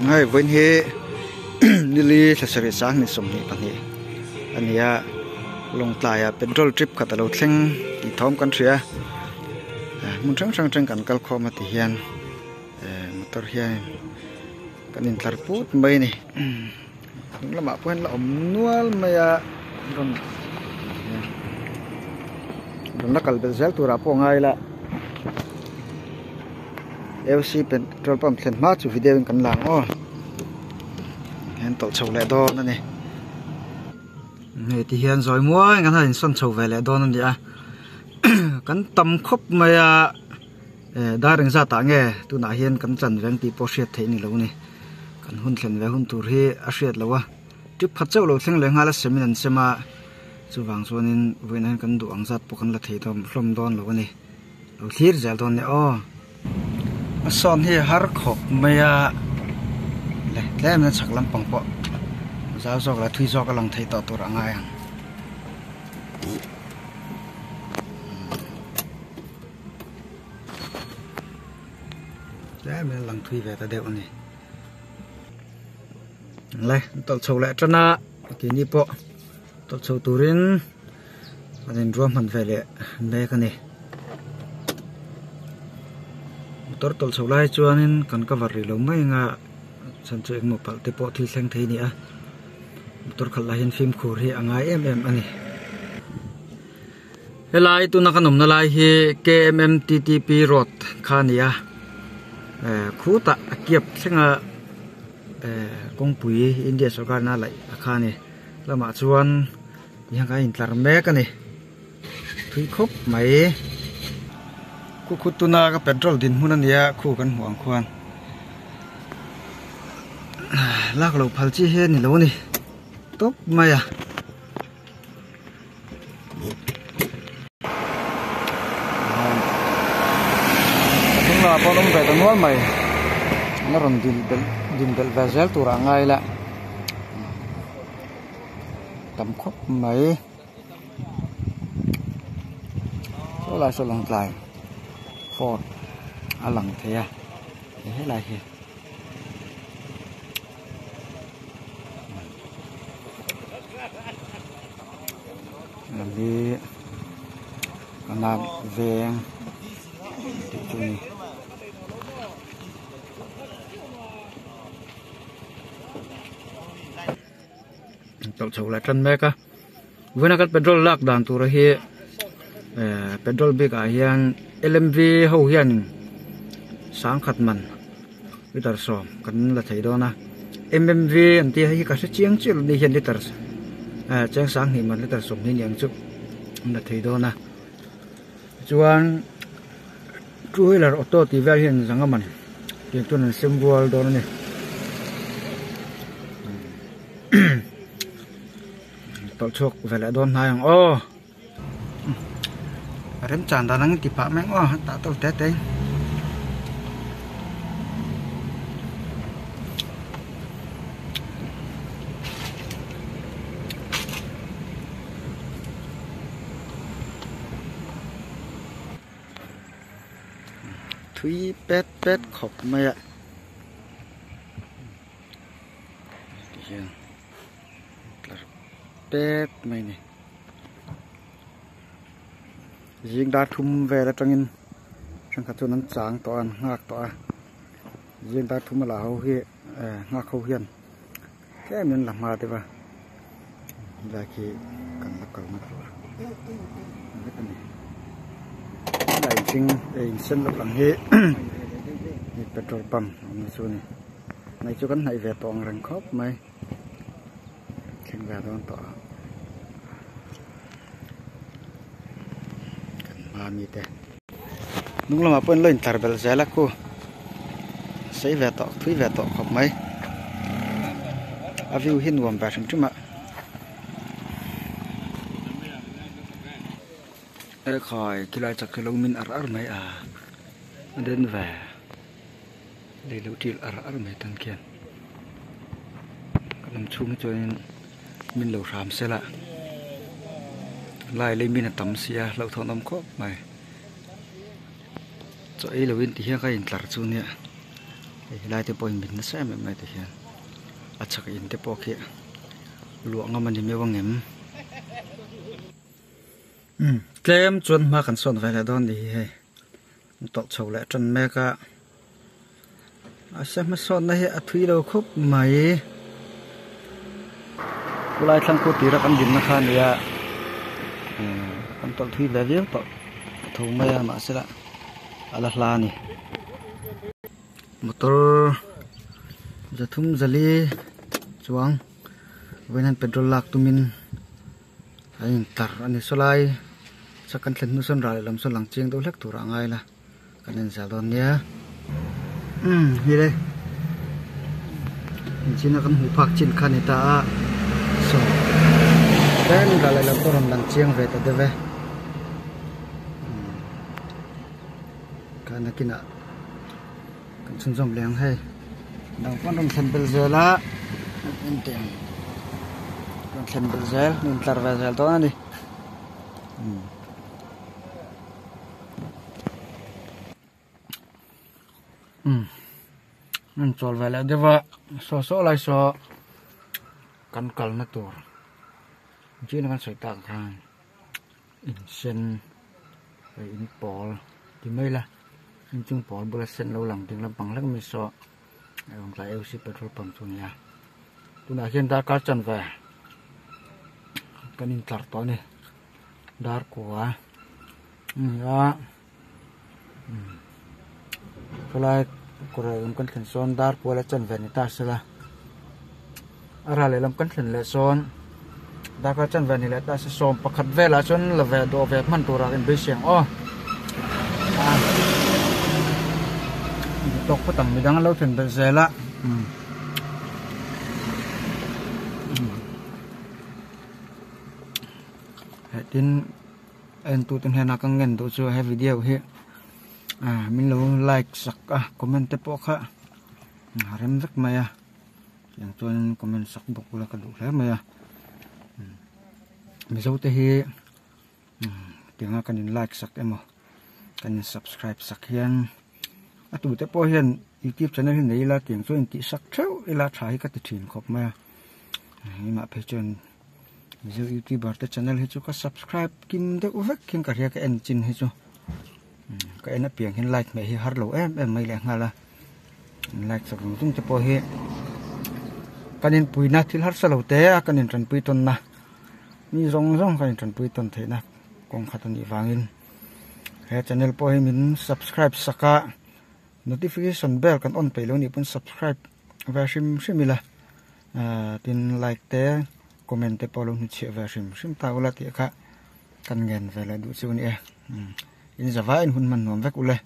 Hei vawiin hi nili thla sarih sang ni 22 a ni a lawngtlai ah petrol trip khat alo thleng tih thawm kan hria hmun hrang hrang atang kan kal khawm a ti hian motor hian kan intlar put mai a ni hnung lamah pawh hian la awm nual mai a rawn rawn la kal belh zel turah pawh a ngai la L_C petrol pump thlen hma chu video in kan la ang aw hian tawlh chho leh dawn a ni hei ti hian zawi muang in kan han insawn chho ve leh dawn a ni a kan tam khawp mai a eh dar engzat ah nge tunah hian kan chan reng tih pawh hriat theih a ni lo a ni kan hun thlen ve hun tur hi a hriat loh a trip khat chauh lo thleng leh nghal a sem in an sem a chuvang chuanin vawiinah hian kan duh ang zat pawh kan la thei dawn hlawm dawn lo a ni lo thlir zel dawn nia aw a sawn hi a har khawp mai a le tlem in a chhak lampang pawh zau zawk leh thui zawk a lang thei tawh tur a ngai ang. Tlem in a lang thui ve ta deuh a ni le tawlh chho leh tan a keini pawh tawlh chho turin an inruahman ve leh mek a ni motor tawlh chho lai chuanin kan cover rih lo mai ang a chhan chu engemaw palh te pawh thil thleng thei a ni a motor khalh lah hian fimkhur hi a ngai em em a ni. Helai tuna kan awmna lai hi K_M_M_T_T_P road kha a ni a eh khutah a kiap thleng a eh kawngpui India sorkar in a laih a kha a ni lamah chuan tihian kan intlar mek a ni thui khawp mai khu khu tuna ka petrol dinhmun a nia khu kan hmuh ang khuan lak loh phal chi hi a ni lo a ni tawp mai a. Hnunglamah pawh an awm ve ta nual mai an rawn din belh din belh ve zel turah a ngai la tam khawp mai saw lai saw lawngtlai fort a lang thei a helai hi. Hi kanak veng tih chu a ni. Tawlh chho leh tan mek a vawiin a kan petrol lak dan tur hi eh petrol bik ah hian L_M_V ho hian sangkhat man Liter 10 kan la thei dawn a M_M_V an tih hi ka hre chiang chiah lo ni hian liter eh cheng 20 man liter 20 ni ang chu an la thei dawn a chuan two wheeler auto tih vel hian zanga man tiang chuan an sem rual dawn a ni tawlh chhuak ve leh dawn hnai ang aw. Remchan dan ang ti pah mai ang aw tah tawk te te thui pet pet khawp mai a tihian tlar pet mai a ni. Zing dar thum vel atangin thenkhat chuan an chang tawh a an nghak tawh a zing dar thum a la ho hi eh nghak ho hian tlem in an la hma deuh a helai khi kan la kalna tur vek a ni helai inhring eh in sen loh lang hi hei petrol pump awmna chu a ni hmai chu kan hnaih ve tawh ang reng khawp mai. Thleng ve dawn tawh a kan hma mi te hnung lamah pawh in lo intlar belh zel a khu sei ve tawh thui ve tawh khawp mai a view hi nuam ve hrim hrim a ekhai khilai chak khi lo min ar ar mai a a den ve. Lei lo ṭil ar ar mai tan khian ka lam chhung hi chuanin min lo hram sela lai lei min a tam sia hlauhthawn awm khawp mai chaw ei loin ti hian ka intlar chu nia. Hei helai te pawh in mit nasa em em mai tikhian a chhak in te pawh khi luah ngam a ni meuh ang em. Umm tlem chuan hma kan sawn ve leh dawn ni hi hei an tawlh chho leh tan mek a mahse hmasawnna hi a thui lo khawp mai khulai thlang khu tira kan dinna kha a nia umm kan tawlh thui ve viau tawh a tho mai a mahse lah a la hla a ni motor zathum zali chuang vawiin hian petrol lak tumin. A intlar a ni sawlai chuan kan thlen hnu sawn ral lehlam sawn lang chiang deuh hlek turah a ngai la kan en zel dawn nia umm hi le inchhina kan hmuh phak chin kha a ni ta a saw tlem ral lehlam pawh rawn lang chiang ve ta deuh e umm kha nakinah kan chhunzawm leh ang hei dang pawn rawn thlen belh zel a en teh ang rawn thlen belh zel a intlar ve zel dawn a ni umm an chawl ve leh deuh a saw saw lai saw kan kalna tur chin a kan sawi tak khan in sen leh in pawl ti mai ila inchung pawl bula sen lo lang ding lampang hlek mai saw eng tlai auc petrol pump chu a ni a tunah hian darkar chanve kan intlar tawh a ni dar kua a ni a khawlai kawr lehlam kan thlen sawn dar kual a chanve ni ta sela a ral lehlam kan thlen leh sawn darkar chanve ni leh ta se sawm pakhat velah chuan la ve dawh ve hman turah kan beisei ang aw tawk phawt ang midang an lo thlen belh zel a. Tin. Entute hnenah ka ngen duh chu he video hi ah min lo like sak a comment te pawh kha a rem vek mai a tiang chuan comment sak bawk ula ka duh hle mai a mizo te hi tianga kan in like sak emaw kan in subscribe sak hian a tute pawh hian youtube channel hi nei ila tiang chuan intih sak theuh ila tha hi ka ti thin khawp mai a keimah phei chuan. Mizo youtuber te channel hi chu ka subscribe kim deuh vek hian ka hria ka en chin hi chu ka en apiang hian like hmeh hi har lo em em mai leh nghal a like sak zung zung te pawh hi kan inpuina thil harsa lo te a kan intanpui tawn na mi zawng zawng kan intanpui tawn theih na kawng khat a nih vangin he channel pawh hi min subscribe sak a notification bell kan on peih lo nih pawn subscribe ve hrim hrim ila. Ahh tin like te comment te pawh lo hnuchhiah ve hrim hrim ta ula tih kha kan ngen ve leh duh chu a ni e umm in zavaiin hun hman nuam vek ule.